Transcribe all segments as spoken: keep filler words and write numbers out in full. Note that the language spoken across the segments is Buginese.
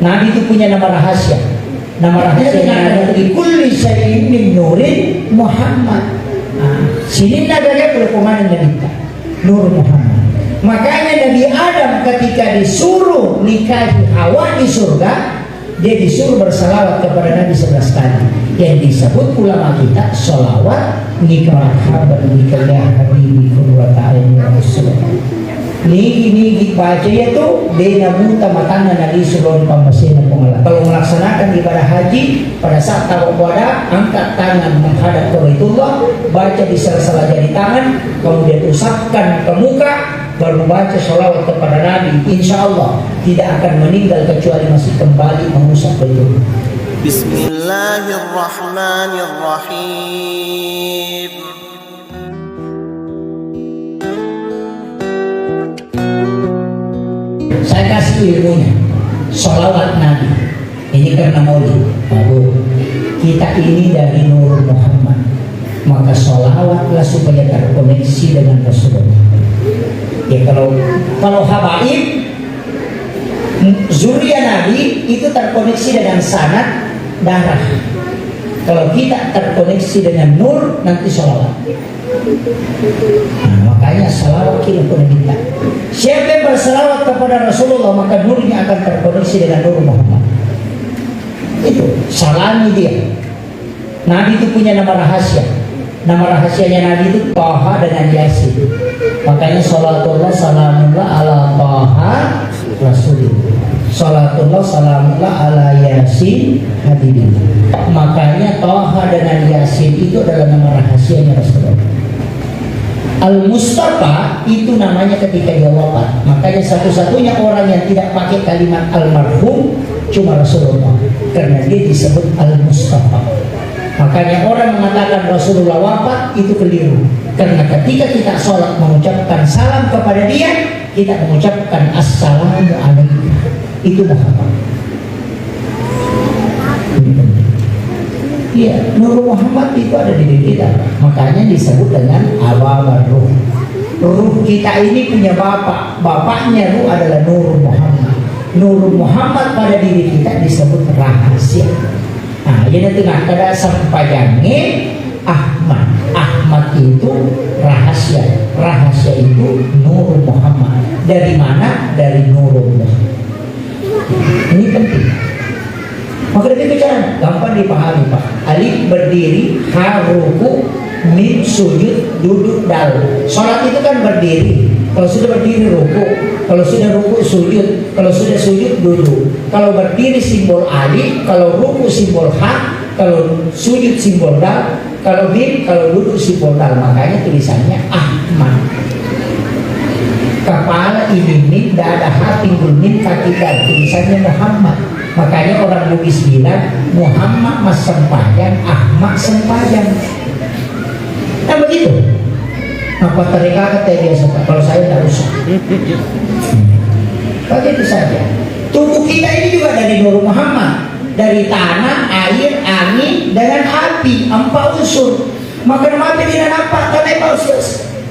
Nabi itu punya nama rahasia. Nama rahasianya adalah, "Likulli syai'in min nurin Muhammad." Nah, sininna gaga pole ko maneng Nabitta, Nur Muhammad. Makanya Nabi Adam ketika disuruh nikahi Hawa di surga, dia disuruh bersalawat kepada Nabi sebelas kali. Yang disebut ulama kita, salawat nikah, "Marhaban bika ya habibi qurrata aini wa qurrata aini." Nigi-nigi baca iyatu, de nabuta matanna nalisu lao ri pammasena Puang Allah. Kalau melaksanakan ibadah haji, pada saat tawaf wada, angkat tangan menghadap ke Baitullah, baca di sela-sela jari tangan, kemudian usapkan ke muka, baru baca salawat kepada Nabi. Insya Allah tidak akan meninggal kecuali masih kembali mengusap Baitullah. Bismillahirrahmanirrahim. Saya kasih ilmunya, salawat Nabi. Ini karena maulid, Pak Bu. Kita ini dari Nur Muhammad. Maka salawatlah supaya terkoneksi dengan Rasulullah. Ya, kalau, kalau habaib, zuriat Nabi itu terkoneksi dengan sanad darah. Kalau kita terkoneksi dengan nur, nanti salawat. Nah, makanya salawat kita pun minta. Siapa yang bersalawat kepada Rasulullah, maka nurnya akan terkoneksi dengan Nur Muhammad. Itu, salami dia. Nabi itu punya nama rahasia. Nama rahasianya Nabi itu Taha dengan Yasin. Makanya salatullah salamullah ala Taha Rasulillah. Salatullah salamullah ala Yasin Habibillah. Makanya Taha dengan Yasin itu adalah nama rahasianya Rasulullah. Al-Mustafa itu namanya ketika dia wafat. Makanya satu-satunya orang yang tidak pakai kalimat almarhum cuma Rasulullah. Karena dia disebut Al-Mustafa. Makanya orang mengatakan Rasulullah wafat itu keliru. Karena ketika kita sholat mengucapkan salam kepada dia, kita mengucapkan assalamu alaikum. Itu Muhammad. Iya, Nur Muhammad itu ada di diri kita. Makanya disebut dengan Ababa Ruh. Ruh kita ini punya bapak. Bapaknya Ruh adalah Nur Muhammad. Nur Muhammad pada diri kita disebut rahasia. Nah, jadi nanti nah, kada sempajange Ahmad. Ahmad itu rahasia. Rahasia itu Nur Muhammad. Dari mana? Dari Nurullah. Ini penting. Maka dari itu cara gampang dipahami, Pak. Alif berdiri, ha ruku, mim sujud, duduk, dal. Sholat itu kan berdiri. Kalau sudah berdiri ruku, kalau sudah ruku sujud, kalau sudah sujud duduk. Kalau berdiri simbol alif, kalau ruku simbol ha, kalau sujud simbol dal, kalau mim, kalau duduk simbol dal, makanya tulisannya Ahmad. Kepala ini mim, dada ha, pinggul mim, kaki dal, tulisannya Muhammad. Makanya orang Bugis bilang, Muhammad mas sempajang, Ahmad sempajang. Kan begitu? Apa tereka kata biasa, Pak? Kalau saya tidak usah. Begitu saja. Tubuh kita ini juga dari Nur Muhammad. Dari tanah, air, angin, dengan api, empat unsur. Maka kenapa tidak nampak? Karena empat unsur.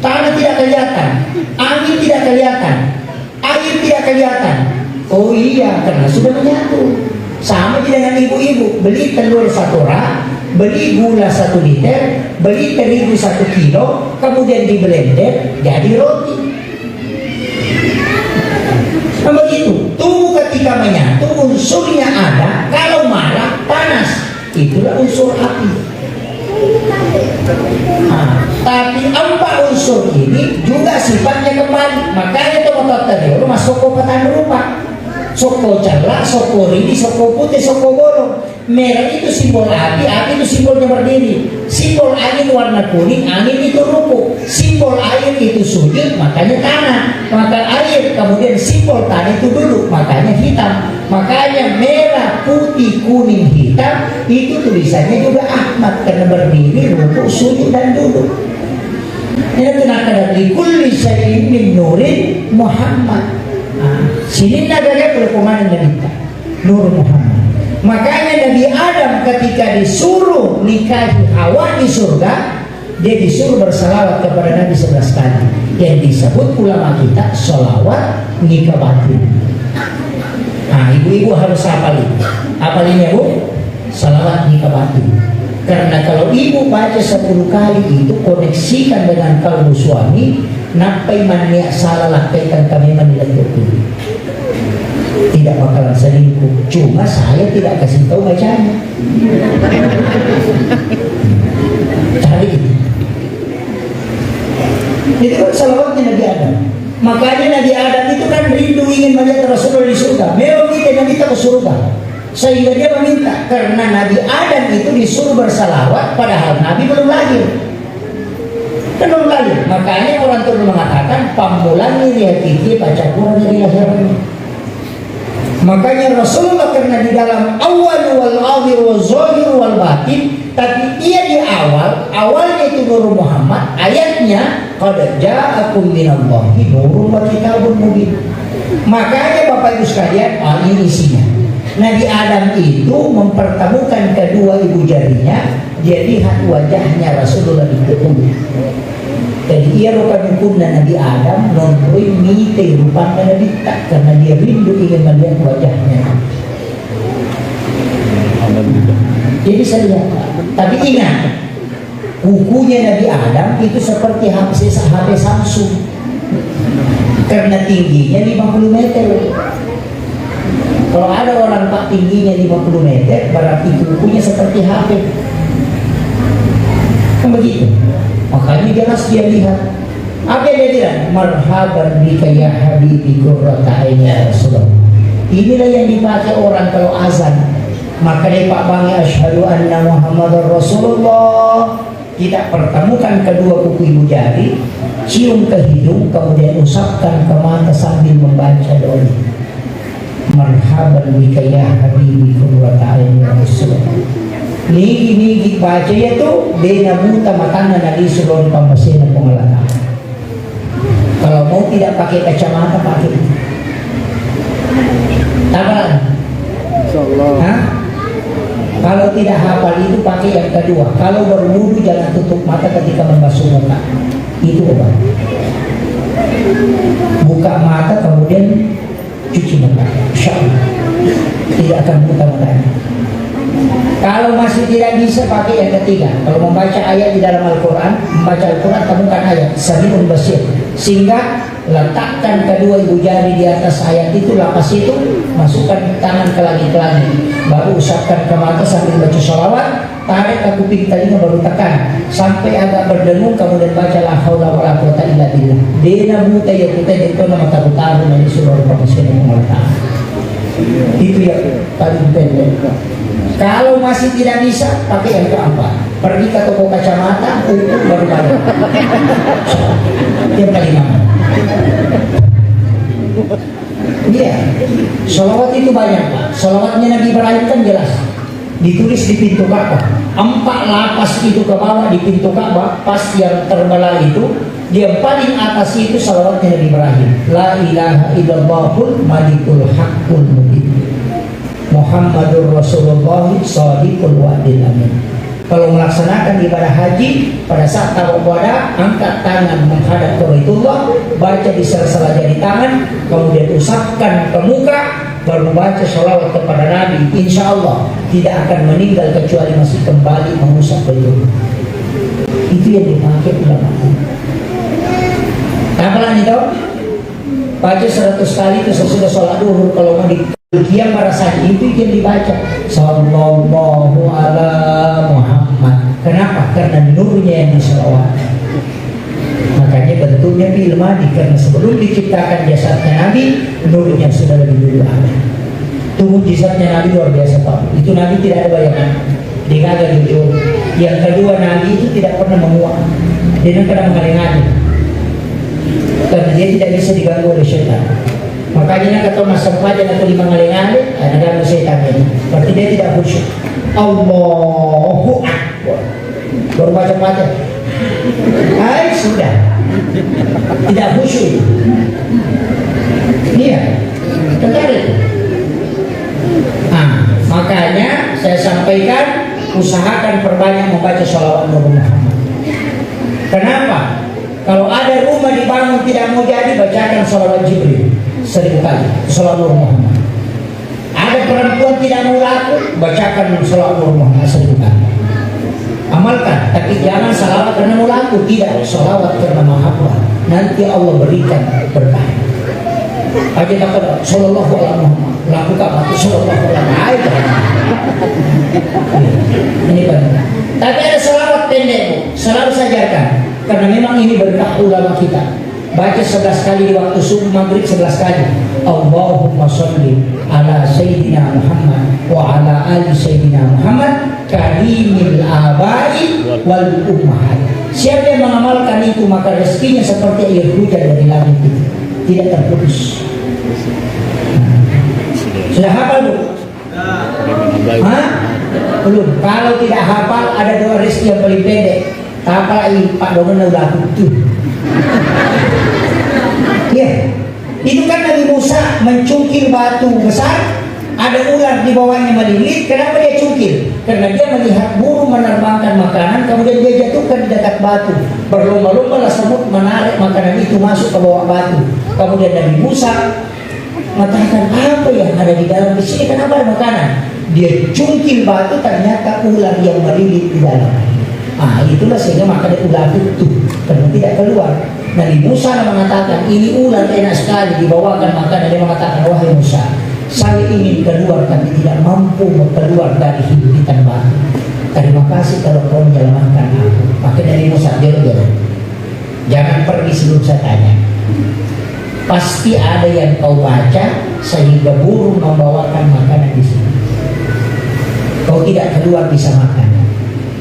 Tanah tidak kelihatan, angin tidak kelihatan, air tidak kelihatan. Oh iya, karena sudah menyatu. Sama aja dengan ibu-ibu, beli telur satu rak, beli gula satu liter, beli terigu satu kilo, kemudian di blender, jadi roti. Nah, begitu. Tubuh ketika menyatu, unsurnya ada. Kalau marah, panas. Itulah unsur api. Nah, tapi empat unsur ini juga sifatnya kembali. Makanya itu motor tadi, lu masuk ke petani rupa. Sokko cerraq, sokko ridi, sokko pute, sokko bolong. Merah itu simbol api, api itu simbolnya berdiri. Simbol angin warna kuning, angin itu ruku. Simbol air itu sujud, makanya tanah. Maka air, kemudian simbol tanah itu duduk, makanya hitam. Makanya merah, putih, kuning, hitam, itu tulisannya juga Ahmad, karena berdiri, ruku, sujud, dan duduk. Ini tuh nakada, "Likulli syai'in min nurin Muhammad." Nah, sininna gaga pole ko maneng Nabitta. Nur Muhammad. Makanya Nabi Adam ketika disuruh nikahi Hawa di surga, dia disuruh bersalawat kepada Nabi sebelas kali. Yang disebut ulama kita salawat nikah batin. Nah, ibu-ibu harus hafal ini. Hafal ini ya, Bu. Salawat nikah batin. Karena kalau ibu baca sepuluh kali itu, koneksikan dengan kalbu suami, nappai mannia salah, lakkaikan kami mani lettu. Tidak bakalan selingkuh. Cuma saya tidak kasih tahu bacanya. Cari itu. Itu kan salawatnya Nabi Adam. Makanya Nabi Adam itu kan rindu ingin melihat Rasulullah di surga. Melo kita Nabi ke surga. Sehingga dia meminta, karena Nabi Adam itu disuruh bersalawat padahal Nabi belum lahir. Kan belum lahir. Makanya orang tua mengatakan, "Pammulangi ri hatiku baca Quran di lahirannya." Makanya Rasulullah karena di dalam awal wal akhir wal zahir wal batin, tapi ia di awal, awalnya itu Nur Muhammad, ayatnya, "Qad ja'akum minallahi nurun wa kitabun mubin." Makanya Bapak Ibu sekalian, ah, ini isinya. Nabi Adam itu mempertemukan kedua ibu jarinya, dia lihat wajahnya Rasulullah di kubur. Jadi, iyaro kadukunna Nabi Adam, nonroi mitai rupanna Nabitta, karena dia rindu ingin melihat wajahnya. Jadi, saya lihat, Pak. Tapi ingat, kukunya Nabi Adam itu seperti H P, H P Samsung. Karena tingginya lima puluh meter. Kalau ada orang, Pak, tingginya lima puluh meter, berarti kukunya seperti H P. Kan begitu. Makanya jelas dia lihat. Apa yang dia bilang? "Marhaban bika ya habibi qurrata aini ya Rasulullah." Inilah yang dipakai orang kalau azan. Maka dia Pak Bangi, "Asyhadu anna Muhammadar Rasulullah." Kita pertemukan kedua kuku ibu jari, cium ke hidung, kemudian usapkan ke mata sambil membaca doa ini. "Marhaban bika ya habibi qurrata aini ya Rasulullah." Nigi-nigi baca iya tu, de nabuta matanna nalisu lao ri pammasena Puang Allah Ta'ala. Kalau mau tidak pakai kacamata, pakai itu. Hafal? Insya Allah. Hah? Kalau tidak hafal itu, pakai yang kedua. Kalau berwudu, jangan tutup mata ketika membasuh muka. Itu obat. Buka mata, kemudian cuci muka. Insya Allah. Tidak akan buta matanya. Kalau masih tidak bisa, pakai yang ketiga. Kalau membaca ayat di dalam Al-Quran, membaca Al-Quran, temukan ayat. Sami'un Basir. Sehingga letakkan kedua ibu jari di atas ayat itu, lapas itu, masukkan tangan ke langit-langit. Baru usapkan ke mata sambil baca sholawat, tarik ke kuping telinga, baru tekan. Sampai agak berdengung, kemudian baca la haula wala quwata illa billah. De nabuta iya kutai, de tona mataru-taru nalisu lao ri pammasena Puang Allah Ta'ala. Itu yang paling pendek. Kalau masih tidak bisa, pakai yang keempat. Pergi ke toko kacamata, ukur, baru balik. Yang paling aman. Iya. Salawat itu banyak, Pak. Salawatnya Nabi Ibrahim kan jelas. Ditulis di pintu Ka'bah. Empat lapas itu ke bawah di pintu Ka'bah, pas yang terbelah itu, di yang paling atas itu salawatnya Nabi Ibrahim. La ilaha illallahul malikul haqqul mubin. Muhammadur Rasulullah shadiqul wa'dil amin. Kalau melaksanakan ibadah haji, pada saat tawaf wada, angkat tangan menghadap ke Baitullah, baca di sela-sela jari tangan, kemudian usapkan ke muka, baru baca sholawat kepada Nabi. Insya Allah tidak akan meninggal kecuali masih kembali mengusap Baitullah. Itu yang dipakai ulama. Apa lagi, tahu? Baca seratus kali itu sesudah sholat duhur, kalau mau di-, dia merasa itu yang dibaca. Sallallahu ala Muhammad. Kenapa? Karena nurnya yang disalawat. Makanya bentuknya fi'il madi, karena sebelum diciptakan jasadnya Nabi, nurnya sudah lebih dulu ada. Itu mujizatnya Nabi luar biasa, Pak. Itu Nabi tidak ada bayangan. Degaga jujur. Yang kedua, Nabi itu tidak pernah menguap. Dia nengka mengale-ngale. Karena dia tidak bisa diganggu oleh setan. Makanya nengka tau massempajang atau lima ngale-ngale, ah, naganggu setan ini. Berarti dia tidak khusyuk. Allahu Akbar. Baru baca Fatihah. Hai, sudah. Tidak khusyuk. Iya. Tertarik. Nah, makanya saya sampaikan, usahakan perbanyak membaca sholawat Nur Muhammad. Kenapa? Kalau ada rumah dibangun tidak mau jadi, bacakan sholawat Jibril seribu kali. Sholawat Nur Muhammad. Perempuan tidak mau laku, bacakan salawat Muhammad satu kali. Amalkan, tapi jangan salawat karena mau laku, tidak, salawat karena mahabbah. Nanti Allah berikan berkah. Aja tak ada, sallallahu ala Muhammad, lakukan mati, sallallahu ala Muhammad. Ini kan. Tapi ada salawat pendek, Bu, selalu saya ajarkan, karena memang ini berkah ulama kita. Baca sebelas kali di waktu subuh, maghrib sebelas kali. Allahumma salli ala Sayyidina Muhammad wa ala ali Sayyidina Muhammad karimil abai wal ummahat. Siapa yang mengamalkan itu, maka rezekinya seperti air hujan dari langit itu, tidak terputus. Sudah hafal, Bu? Hah? Belum. Kalau tidak hafal, ada doa rezeki yang paling pendek. Tapalai padongenna ula kuttu. Iya. Itu kan Nabi Musa mencungkil batu besar, ada ular di bawahnya melilit. Kenapa dia cungkil? Karena dia melihat burung menerbangkan makanan, kemudian dia jatuhkan di dekat batu. Berlomba-lombalah semut menarik makanan itu masuk ke bawah batu. Kemudian Nabi Musa mengatakan, "Apa yang ada di dalam di sini? Kenapa ada makanan?" Dia cungkil batu, ternyata ular yang melilit di dalam. Ah, itulah sehingga maka dia ular itu karena tidak keluar. Nabi Musa mengatakan, "Ini ular enak sekali, dibawakan makanan." Dia mengatakan, "Wahai Musa, saya ingin keluar tapi tidak mampu keluar dari himpitan batu. Terima kasih kalau kau menyelamatkan aku." Maka Nabi Musa, "Jangan, jangan. Jangan pergi sebelum saya tanya." Pasti ada yang kau baca sehingga burung membawakan makanan di sini. Kau tidak keluar bisa makan.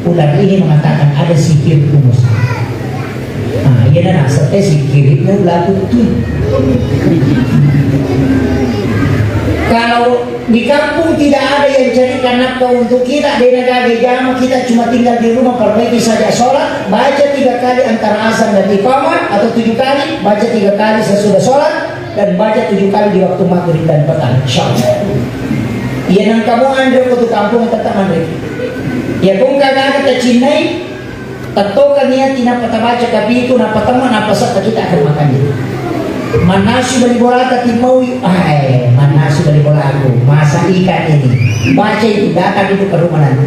Ular ini mengatakan ada sihirku, Musa. Nah, iya, nah, sete sihirnya ular itu. Kalau di kampung tidak ada yang carikan nafkah untuk kita, dena gaga jama, kita cuma tinggal di rumah, perbaiki saja sholat, baca tiga kali antara azan dan iqamah atau tujuh kali, baca tiga kali sesudah sholat, dan baca tujuh kali di waktu maghrib dan petang, insya Allah. Iya, nang kamu anre ko tu kampung tetap anre. Ya, kung kagak kita cinai, Tettoka niati nappa tabaca kapitu, nappa temma, nappa setta kita akan makannya. Mannasi bali bolata timmaui, eh, mannasi bali bolaku, masa ikan ini. Baca itu, datang itu ke rumah nanti.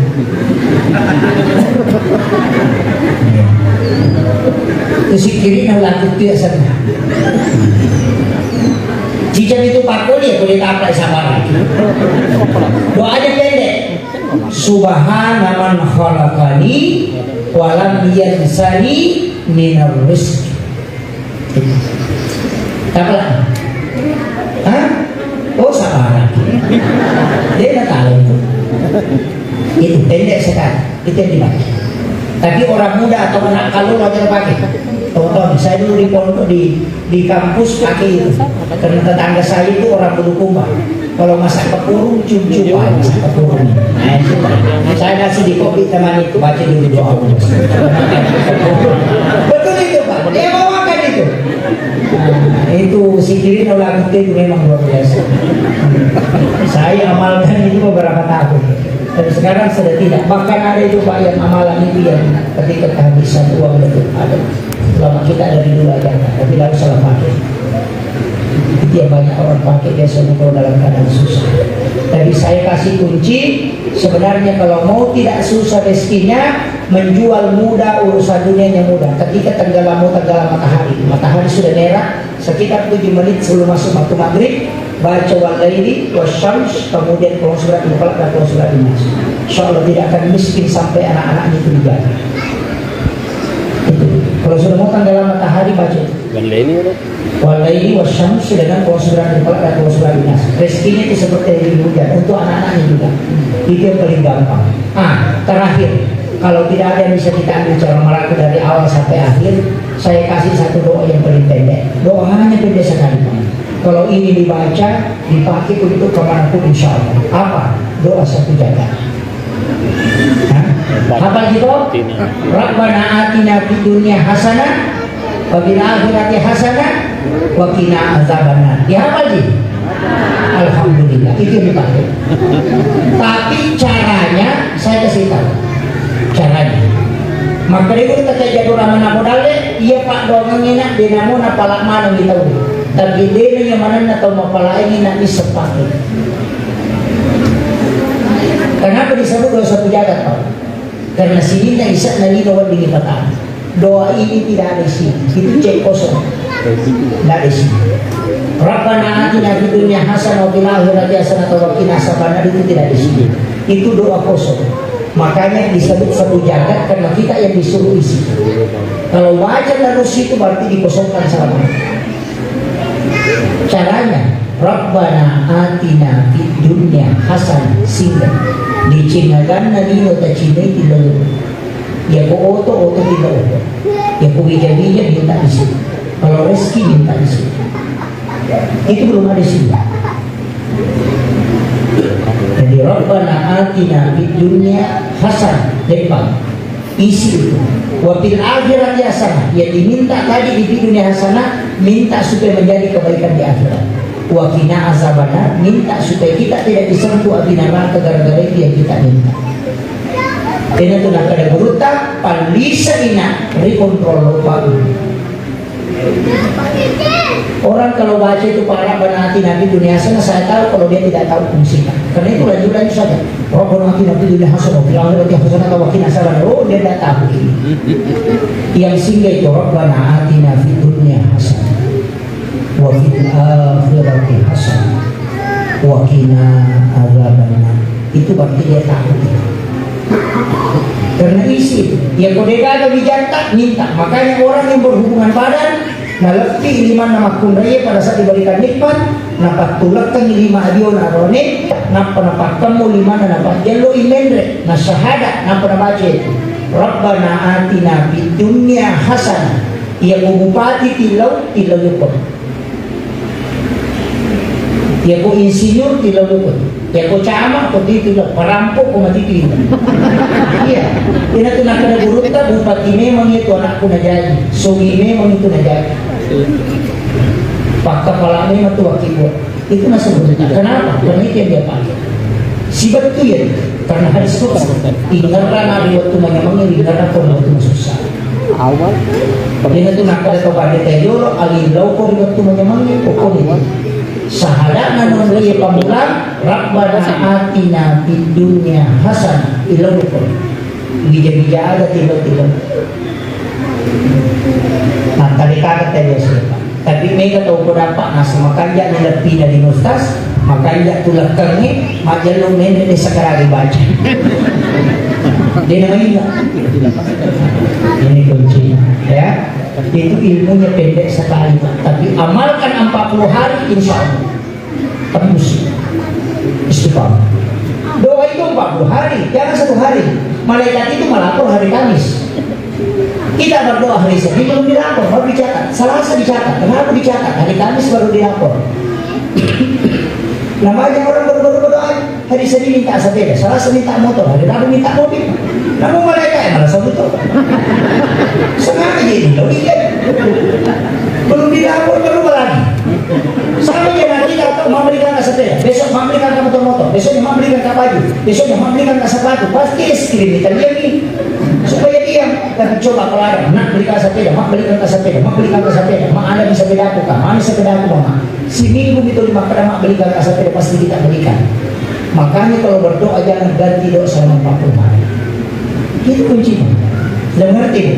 Itu sikirina laku itu ya sana. Jika itu pakoli ya boleh taplak sama. Doanya pendek. Subhana man khalaqani wa lam yansani minar rizq. Apa lagi? Hah? Oh, sabar. Dia nggak tahu itu. Itu pendek sekali. Itu yang dipakai. Tapi orang muda atau anak kalau aja pakai. Contoh, saya dulu di pondok di Di kampus pakai itu. Karena tetangga saya itu orang Bulukumba. Kalau masak kepurung, cium-cium, "Ah, masak kepurung." Nah, itu. Saya kasih di kopi teman itu, baca dulu doa. Betul itu, Pak. Dia bawakan itu. Nah, itu sikirin orang itu memang luar biasa. Saya amalkan itu beberapa tahun. Dan sekarang sudah tidak. Bahkan ada itu, Pak, yang amalan itu yang ketika kehabisan uang itu ada. Selama kita dari dulu aja, tapi lalu salah pakai. Itu yang banyak orang pakai biasanya kalau dalam keadaan susah. Tapi saya kasih kunci, sebenarnya kalau mau tidak susah rezekinya, menjual mudah, urusan dunianya mudah. Ketika tenggelam, mau tenggelam matahari, matahari sudah merah, sekitar tujuh menit sebelum masuk waktu maghrib, baca wal laili wasyams, kemudian kalau surat Al-Falaq dan kalau surat An-Nas. Insya Allah tidak akan miskin sampai anak-anaknya itu dijaga. Itu. Kalau sudah mau tenggelam matahari, baca itu. Wal laili, ya? Wal laili wasyams, dengan kalau surat Al-Falaq dan kalau surat An-Nas. Rezekinya itu seperti air hujan untuk anak-anaknya juga. Itu yang paling gampang. Ah, terakhir, kalau tidak ada yang bisa kita ambil cara meraku dari awal sampai akhir, saya kasih satu doa yang paling pendek. Doanya pendek sekali, Pak. Kalau ini dibaca, dipakai untuk kemanapun, insya Allah. Apa? Doa satu jagat. Hah? Apa gitu? Rabbana atina fid dunya hasanah, wa fil akhirati hasanah, wa qina azabannar. Dihafal, Ji? Alhamdulillah, itu yang dipakai. Tapi caranya, saya kasih tahu. Caranya. Maka dia guru kata jadu ramana modale, iya, Pak, doang enak, dia namu napala mana gitu. Tapi dia nyamananna tau mapala ini nak bisa pakai. Kenapa disebut doa sapu jagat, Pak? Karena sininna ise'na lino wedding ipatama. Doa ini tidak ada isinya. Itu cek kosong. Tidak ada isinya. Rabbana atina fid dunya hasanah wa fil akhirati hasanah wa qina azabannar, itu tidak ada isinya. Itu doa kosong. Makanya disebut sapu jagat karena kita yang disuruh isi. Kalau baca terus itu berarti dikosongkan selamanya. Caranya, Rabbana atina fid dunya hasanah, singgah. Dicinnaganna lino tacinnai tillau. Yako oto, oto tillau oto. Yako wija-wija minta di situ. Kalau rezeki minta di situ. Itu belum ada isinya. Jadi Rabbana atina fid dunya hasanah, depan. Isi itu. Wa fil akhirati hasanah, yang diminta tadi di dunia hasanah, minta supaya menjadi kebaikan di akhirat. Wa qina azabannar, minta supaya kita tidak disentuh api neraka gara-gara itu yang kita minta. Ini tuh nak ada gurutta, pallisa ina, rikontrol lupa. Orang kalau baca itu para Rabbana atina fid dunya hasanah, saya tahu kalau dia tidak tahu fungsinya. Karena itu lanjut-lanjut saja. Rabbana atina fid dunya hasanah, wa fil akhirati hasanah, wa qina azabannar. Oh, dia tidak tahu ini. Yang singgah itu Rabbana atina fid dunya hasanah, wa fil akhirati hasanah, wa qina azabannar. Itu berarti dia tahu. Karena isi, ya kode gaga wijatta minta. Makanya orang yang berhubungan badan, nalepi limanna makkunraie pada saat diberikan nikmat, napattulakkangi lima adiona arone, nappa napakkemmu limanna napajjalloi menre, na syahada, nappa nabaca itu. Rabbana atina fid dunya hasanah. Iya ko bupati tillau, tillau yuko. Iya ko insinyur tillau yuko. Iya ko camat ko tillau, parampok ko mati tillau. Iya. Ina tu nakada gurutta, bupati memang itu anakku najaji, sogi memang itu najaji. Pakkapala memang tu wakil buat. Itu naseng gurutta. Kenapa? Karena itu yang dia pakai. Sibettu ya, karena hadis kudsi. Ingerra nabi waktu manyameng, ingerra ko waktu masusah. Awal. Dia tu nakada to pada teh jolo, alin lau ko waktu manyameng, pokoknya. Sahadana non ri pamulang, Rabbana atina fid dunya hasanah, ilau ko. Bija-bija ada tiba-tiba. Nah, tadi kata tadi ya, Pak. Tapi mega tau ko dapat nasa makanja ni leppina di Ustaz, makanja tu lekkengnge, majello mene desa karagi baca. Dia nama ini. Ini kuncinya, ya. Itu ilmunya pendek sekali, Pak. Tapi amalkan empat puluh hari, insya Allah. Tembus istiqamah. Doa itu empat puluh hari, jangan satu hari. Malaikat itu melapor hari Kamis. Kita berdoa hari Senin belum dilapor, baru dicatat. Selasa dicatat, Rabu dicatat, hari Kamis baru dilapor. Nah, banyak orang baru-baru berdoa. Hari Senin minta sepeda, Selasa minta motor, hari Rabu minta mobil. Namun malaikat yang malah sebut tuh. Sengaja jadi lo iya. Belum dilapor, belum lagi. Sama dia nanti kata mau belikan ke sepeda, besok mau belikan ke motor-motor, besoknya mau belikan ke baju, besoknya mau belikan ke sepatu. Pasti es krim kita dia nih. Supaya diam. Dan coba kalau ada, nak belikan sepeda, mak belikan ke sepeda, mak belikan ke sepeda, mak ada di sepeda aku, kak, mana sepeda aku, mama? Siminggu itu lima kali mak belikan, asal tidak pasti kita belikan. Makanya kalau berdoa jangan ganti doa selama empat puluh hari. Itu kuncinya. Sudah mengerti, Bu?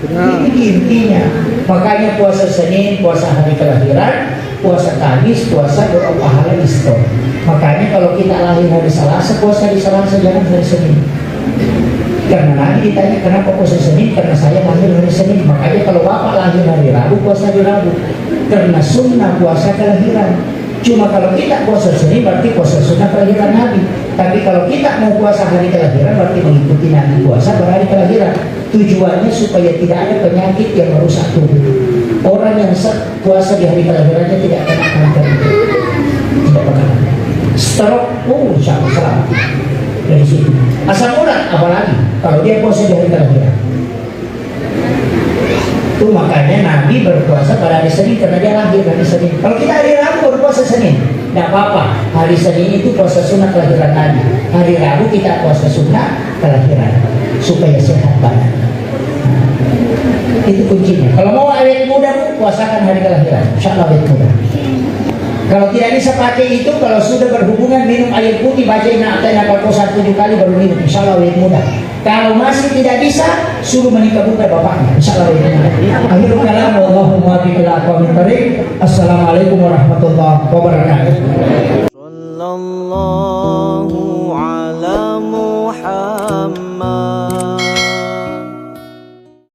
Sudah. Ini intinya. Makanya puasa Senin, puasa hari kelahiran, puasa Kamis, puasa doa pahala istor. Makanya kalau kita lahir hari Selasa, puasa di Selasa, jangan hari Senin. Karena Nabi ditanya, "Kenapa puasa Senin?" "Karena saya lahir hari Senin." Makanya kalau Bapak lahir hari Rabu, puasa hari Rabu. Karena sunnah puasa kelahiran. Cuma kalau kita puasa Senin, berarti puasa sunnah kelahiran Nabi. Tapi kalau kita mau puasa hari kelahiran, berarti mengikuti Nabi puasa pada hari kelahiran. Tujuannya supaya tidak ada penyakit yang merusak tubuh. Orang yang se- puasa di hari kelahirannya tidak kena kanker. Tidak kena. Stroke, oh, insya Allah selamat. Dari situ. Asam urat, apalagi kalau dia puasa di hari kelahiran. Itu makanya Nabi berpuasa pada hari Senin karena dia lahir hari Senin. Kalau kita hari Rabu berpuasa Senin, tidak apa-apa. Hari Senin itu puasa sunnah kelahiran Nabi. Hari Rabu kita puasa sunnah kelahiran supaya sehat badan. Itu kuncinya. Kalau mau awet muda, Bu, puasakan hari kelahiran. Insya Allah awet muda. Kalau tidak bisa pakai itu, kalau sudah berhubungan, minum air putih, baca Inna A'tainakal Kautsar tujuh kali baru minum. Insya Allah lebih mudah. Kalau masih tidak bisa, suruh menikah muda bapaknya. Insya Allah lebih mudah. Akhirul kalam, wallahul muwaffiq ila aqwamit thariq. Assalamualaikum warahmatullahi wabarakatuh.